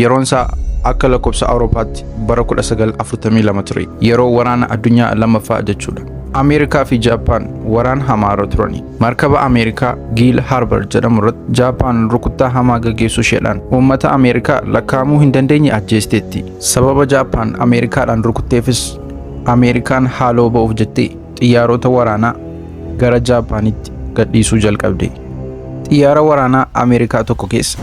Yeroon isaa akka lakkoofsa Awuroopaatti bara 1942 ture. Yeroo waraana addunyaa lammaffaa jechuudha. Ameerikaa fi Jaappaan waraana hamaa irra turani. Markaba Ameerikaa Giil Harbar jedhamu irratti Jaappaan rukuttaa hamaa gaggeessuu isheedhaan uummata Ameerikaa lakkaa'amuu hin dandeenye ajjeesteetti. Sababa Jaappaan Ameerikaadhaan rukutteefis Ameerikaan haaloo ba'uuf jettee xiyyaarota waraanaa gara Jaappaanitti gadhiisuu jalqabde. Xiyyaara waraanaa Ameerikaa tokko keessa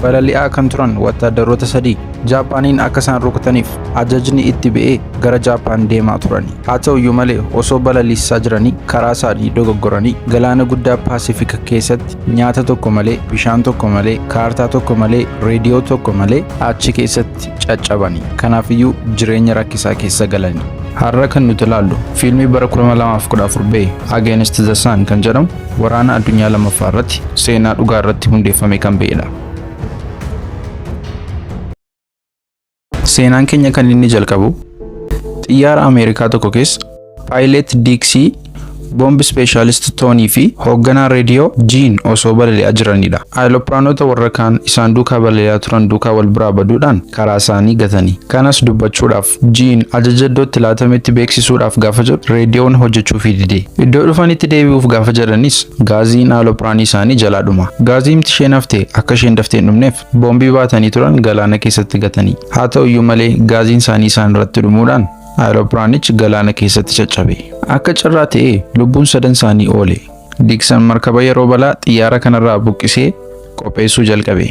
balali'aa kan turan wattaaddaroota sadii Jaappaaniin akka isaan rukutaniif ajajni itti ba'ee gara Jaappaan deemaa turani. Haa ta'uyyuu malee osoo balaliisaa jiranii karaa isaanii dogoggoranii galaana guddaa Paasifika keessatti nyaata tokko malee, bishaan tokko malee, kaartaa tokko malee, reediyoo tokko malee achi keessatti caccabani. Kanaafiyyuu jireenya rakkisaa keessa galani. Har'a kan nuti ilaallu fiilmii bara 2014 ba'e Against the Sun kan jedhamu waraana addunyaa lammaffaa irratti seenaa dhugaa irratti hundeeffame kan ba'edha. Seenaan keenya kan inni jalqabu xiyyaara Ameerikaa tokko keessa paayileet Diiksii, bomb specialist Toonii fi hoogganaa reediyoo Jiin osoo balali'aa jiranidha. Aayilooppiraanota warra kaan isaan duukaa balali'aa turan duukaa wal biraa baduudhaan karaa isaanii gatani. Kanas dubbachuudhaaf Jiin ajaja iddootti laatametti beeksisuudhaaf gaafa jedhu reediyoon hojjechuufii dide. Iddoo dhufanitti deebi'uuf gaafa jedhanis gaaziin aayilooppiraanii isaanii jalaa dhuma. Gaaziin isheen hafte akka isheen daftee hin dhumneef boombii baatanii turan galaana keessatti gatanii. Haa ta'uyyuu malee gaaziin isaanii isaan irratti dhumuudhaan aayilooppiraanichi galaana keessatti caccabe. Akka carraa ta'ee lubbuun sadan isaanii oole. Diiksan markaba yeroo balaa xiyyaara kanarraa buqqisee qopheessuu jalqabe.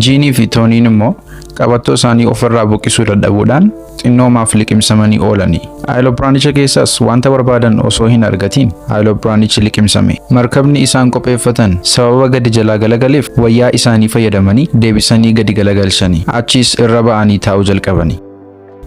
Jiinii fi Tooniin immoo qabattoo isaanii ofirraa buqqisuu dadhabuudhaan xinnoomaaf liqimsamanii oolani. Aayilooppiraanicha keessaas wanta barbaadan osoo hin argatiin aayilooppiraanichi liqimsame. Markabni isaan qopheeffatan sababa gadi jalaa galagaleef wayyaa isaanii fayyadamanii deebisanii gadi galagalchani. Achiis irra ba'anii taa'uu jalqabani.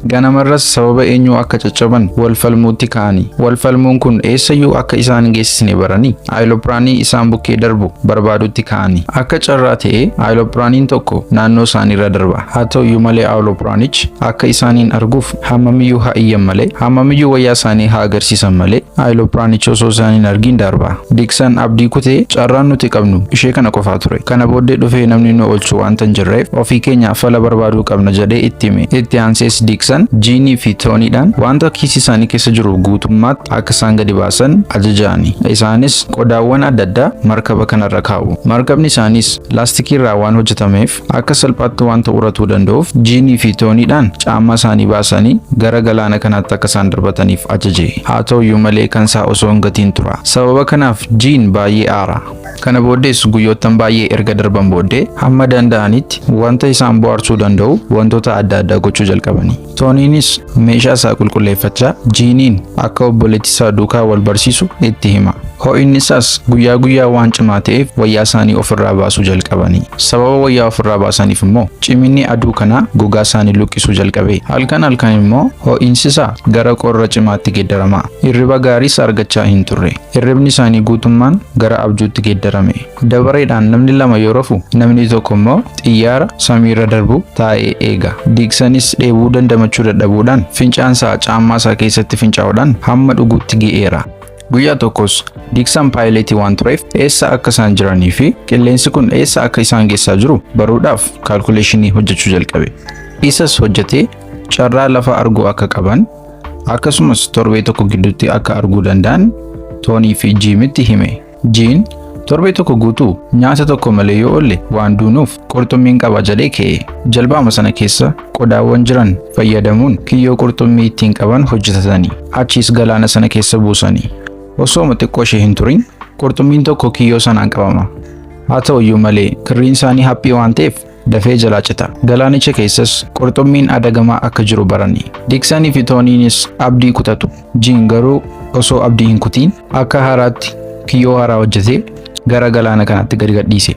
Ganamarras sababa eenyuu akka caccaban wal falmuutti ka'ani. Wal falmuun kun eessayyuu akka isaan hin geessisne baranii aayilooppiraanii isaan bukkee darbu barbaadutti ka'ani. Akka carraa ta'ee aayilooppiraaniin tokko naannoo isaaniirra darba. Haa ta'uyyuu malee aayilooppiraanichi akka isaaniin arguuf hammamiyyuu haa iyyan malee, hammamiyyuu wayyaa isaanii haa agarsiisan malee aayilooppiraanichi osoo isaaniin argiin darba. Diiksan abdii kutee carraan nuti qabnu ishee kana qofaa ture. Kana booddee dhufee namni nu oolchu waanta hin jirreef ofii keenya fala barbaaduu qabna jedhee itti hime. Itti aansees Diiksan Jiinii fi Tooniidhaan wanta kiisii isaanii keessa jiru guutummaatti akka isaan gadi baasan ajajaani. Isaanis qodaawwan adda addaa markaba kanarra kaa'u. Markabni isaaniis laastikii irraa waan hojjetameef akka salphaatti wanta uratuu danda'uuf Jiinii fi Tooniidhaan caammaa isaanii baasanii gara galaana kanaatti akka isaan darbataniif ajaje. Haa ta'uyyuu malee kan isaa osoo hin gatiin tura. Sababa kanaaf Jiin baay'ee aara. Kana booddees guyyoottan baay'ee erga darban booddee hamma danda'anitti wanta isaan bohaarsuu danda'u wantoota adda addaa gochuu jalqabani. Tooniinis meeshaa isaa qulqulleeffachaa Jiiniin akka obboleettii isaa duukaa wal barsiisu itti hima. Ho'inni isaas guyyaa guyyaa waan cimaa ta'eef wayyaa isaanii ofirraa baasuu jalqabani. Sababa wayyaa ofirraa baasaniif immoo ciminni aduu kanaa gogaa isaanii luqqisuu jalqabe. Halkan halkan immoo ho'iinsi isaa gara qorra cimaatti geeddarama. Hirriba gaariis argachaa hin turre. Hirribni isaanii guutummaan gara abjuutti geeddarame. Dabareedhaan namni lama yoo rafu namni tokko immoo xiyyaara samiirra darbu taa'ee eega. Diiksanis dheebuu dandamachuu dadhabuudhaan fincaan isaa caammaa isaa keessatti fincaa'uudhaan hamma dhuguutti ga'eera. Guyyaa tokkos Diiksan paayileetii waan tureef eessa akka isaan jiranii fi qilleensi kun eessa akka isaan geessaa jiru baruudhaaf kaalkuleeshinii hojjechuu jalqabe. Isas hojjetee carraa lafa arguu akka qaban akkasumas torbee tokko gidduutti akka arguu danda'an Toonii fi Jiimitti hime. Jiin torbee tokko guutuu nyaata tokko malee yoo oolle waan duunuuf qurxummiin qaba jedhee ka'e. Jalbaama sana keessa qodaawwan jiran fayyadamuun kiyyoo qurxummii ittiin qaban hojjetatanii achiis galaana sana keessa buusanii. Osooma xiqqoo ishee hin turin qurxummiin tokko kiyyoo sanaan qabama. Haa ta'uyyuu malee kirriin isaanii haphii waan ta'eef dafee jalaa cita. Galaanicha keessas qurxummiin adagamaa akka jiru barani. Diiksanii fi Tooniinis abdii kutatu. Jiin garuu osoo abdii hin kutiin akka haaraatti kiyyoo haaraa hojjetee gara galaana kanaatti gadi gadhiise.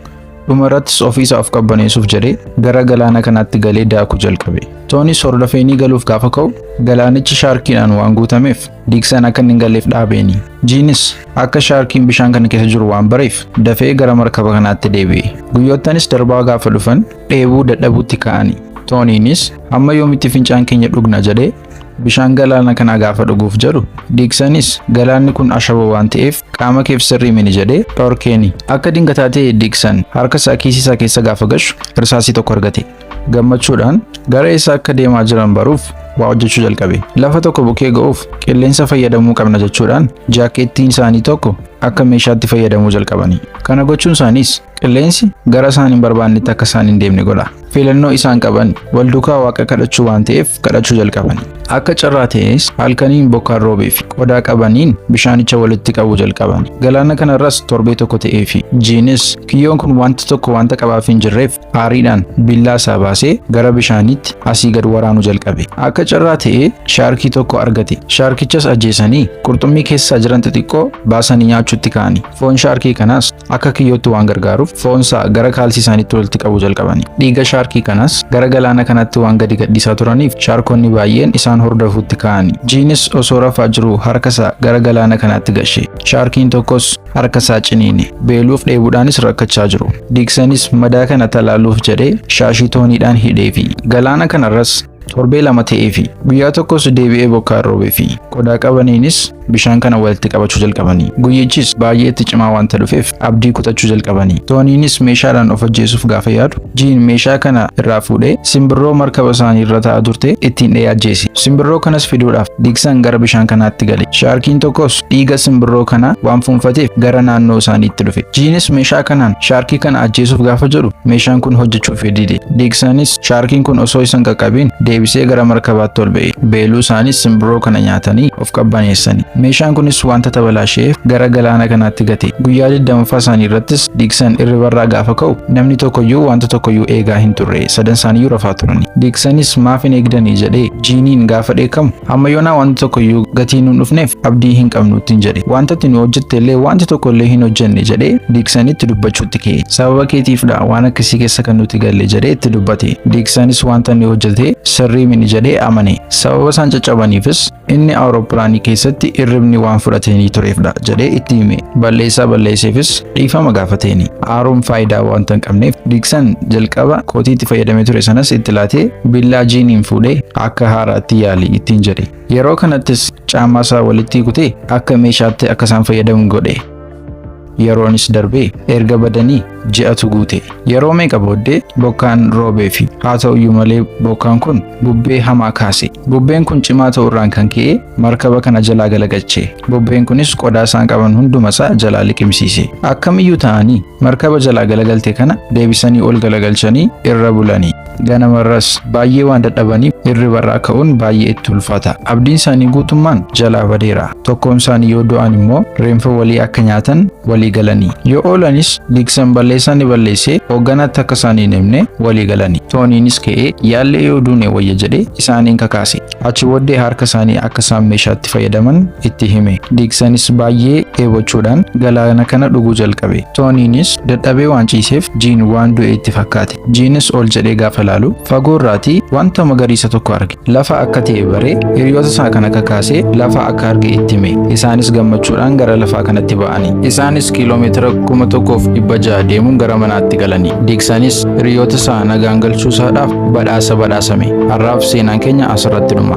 Dhumarrattis ofiisaa of qabbaneessuuf jedhee gara galaana kanaatti galee daakuu jalqabe. Toonis hordofeenii galuuf gaafa ka'u galaanichi shaarkiidhaan waan guutameef Diiksan akka inni hin galleef dhaabeeni. Jiinis akka shaarkiin bishaan kana keessa jiru waan bareef dafee gara markaba kanaatti deebi'e. Guyyoottanis darbaa gaafa dhufan dheebuu dadhabuutti ka'ani. Tooniinis hamma yoomitti fincaan keenya dhugna jedhee bishaan galaana kanaa gaafa dhuguuf jedhu Diiksanis galaanni kun ashaboo waan ta'eef qaama keef sirrii mini jedhee dhorkeeni. Akka dingataa ta'e Diiksan harka isaa kiisii isaa keessa gaafa gashu irsaasii tokko argate. Gammachuudhaan gara eessa akka deemaa jiran baruuf waa hojjechuu jalqabe. Lafa tokko bukkee ga'uuf qilleensa fayyadamuu qabna jechuudhaan jaakkeettiin isaanii tokko akka meeshaatti fayyadamuu jalqabani. Kana gochuun isaaniis qilleensi gara isaan hin barbaannetti akka isaan hin deemne godha. Filannoo isaan qaban wal duukaa Waaqa kadhachuu waan ta'eef kadhachuu jalqabani. Akka carraa ta'es halkaniin bokkaan roobee fi qodaa qabaniin bishaanicha walitti qabuu jalqaban. Galaana kanarras torbee tokko ta'ee fi Jiinis kiyyoon kun wanta tokko wanta qabaaf hin jirreef aariidhaan billaa isaa baasee gara bishaaniitti asii gad waraanuu jalqabe. Akka carraa ta'ee shaarkii tokko argate. Shaarkichas ajjeesanii qurxummii keessaa jiran xixiqqoo baasanii nyaachuutti ka'ani. Foon shaarkii kanaas akka kiyyootti waan gargaaruuf foonsaa gara kaalsii isaaniitti walitti qabuu jalqabani. Dhiiga shaarkii kanaas gara galaana kanatti waan gadi gadhiisaa turaniif shaarkonni baay'een isaan hordofuutti ka'ani. Jiinis osoo rafaa jiruu harkasaa gara galaana kanaatti gashe. Shaarkiin tokkos harkasaa ciniine. Beeluuf dheebuudhaanis rakkachaa jiru. Diiksanis madaa kana talaaluuf jedhee shaashii tooniidhaan hidheefi. Galaana kanarras torbee 2 ta'eefi. Guyyaa tokkos deebi'ee bokkaan roobeefi. Qodaa qabaniinis bishaan kana walitti qabachuu jalqabanii. Guyyichis baay'ee itti cimaa wanta dhufeef abdii kutachuu jalqabanii. Tooniinis meeshaadhaan of ajjeesuuf gaafa yaadu, Jiin meeshaa kana irraa fuudhee simbirroo markaba isaanii irra taa'aa turte ittiin dha'ee ajjeese. Simbirroo kanas fiduudhaaf Diiksan gara bishaan kanaatti gale. Shaarkiin tokkos dhiiga simbirroo kanaa waan fuunfateef gara naannoo isaaniitti dhufe. Jiinis meeshaa kanaan shaarkii kana ajjeesuuf gaafa jedhu meeshaan kun hojjechuuf dide. Diiksanis shaarkiin kun osoo isa hin qaqqabiin deebisee gara markabaatti ol ba'e. Beeluu isaanis simbirroo kana nyaatanii of qabbaneessani. Meeshaan kunis wanta tabalaasheef gara galaana kanaatti gate. Guyyaa 20ffaa isaanii irrattis Diiksan irribarraa gaafa ka'u namni tokkoyyuu wanta tokkoyyuu eegaa hin turre. Sadan isaaniiyyuu rafaa turani. Diiksanis maaf hin eegdanii jedhee Jiiniin gaafa dheekkamu hamma yoonaa wanta tokkoyyuu gatii nuun dhufneef abdii hin qabnu ittiin jedhe. Wanta ati nu hojjette illee wanti tokko illee hin hojjenne jedhee Diiksanitti dubbachuutti ka'e. Sababa keetiifdha waan akkasii keessa kan nuti galle jedhee itti dubbate. Diiksanis wanta inni hojjete sirrii mini jedhee amane. Sababa isaan caccabaniifis inni awurooppilaanii keessatti irribni waan fudhateenii tureefdha jedhee itti hime. Balleessaa balleesseefis dhiifama gaafateeni. Aaruun faayidaa wanta hin qabneef Diiksan jalqaba kootii itti fayyadamee ture sanas itti laatee billaa Jiiniin fuudhee akka haaraatti yaali ittiin jedhe. Yeroo kanattis caammaa isaa walitti kutee akka meeshaatti akka isaan fayyadamu godhe. Yeroonis darbee erga badanii ji'atu guute. Yeroo meeqa booddee bokkaan roobeefi. Haa ta'uyyuu malee bokkaan kun bubbee hamaa kaase. Bubbeen kun cimaa ta'urraan kan ka'e markaba kana jalaa galagalche. Bubbeen kunis qodaa isaan qaban hundumasaa jalaa liqimsiise. Akkamiyyuu ta'anii markaba jalaa galagalte kana deebisanii ol galagalchanii irra bulanii. Ganamarras baay'ee waan dadhabaniif hirribarraa ka'uun baay'ee itti ulfaata. Abdiin isaanii guutummaan jalaa badeera. Tokkoon isaanii yoo du'an immoo reenfa walii akka nyaatan walii galanii. Yoo oolanis Diiksan balleessaa ni balleessee hoogganaatti akka isaan hin himne walii galanii. Tooniinis ka'ee yaallee yoo duune wayya jedhee isaaniin kakaase. Achi booddee harka isaanii akka isaan meeshaatti fayyadaman itti hime. Diiksanis baay'ee dheebochuudhaan galaana kana dhuguu jalqabe. Tooniinis dadhabee waan ciiseef Jiin waan du'e itti fakkaate. Jiinis ol jedhee gaafa laalu fagoo irraatii wanta magariisa tokko arge. Lafa akka ta'e baree hiriyoota isaa kana kakaasee lafa akka arge itti hime. Isaanis gammachuudhaan gara lafaa kanatti ba'ani. Isaanis kiiloomeetira 1600 deemuun gara manaatti galani. Diiksanis hiriyoota isaa nagaan galchuu isaadhaaf badhaasa badhaasame. Har'aaf seenaan keenya asirratti dhuma.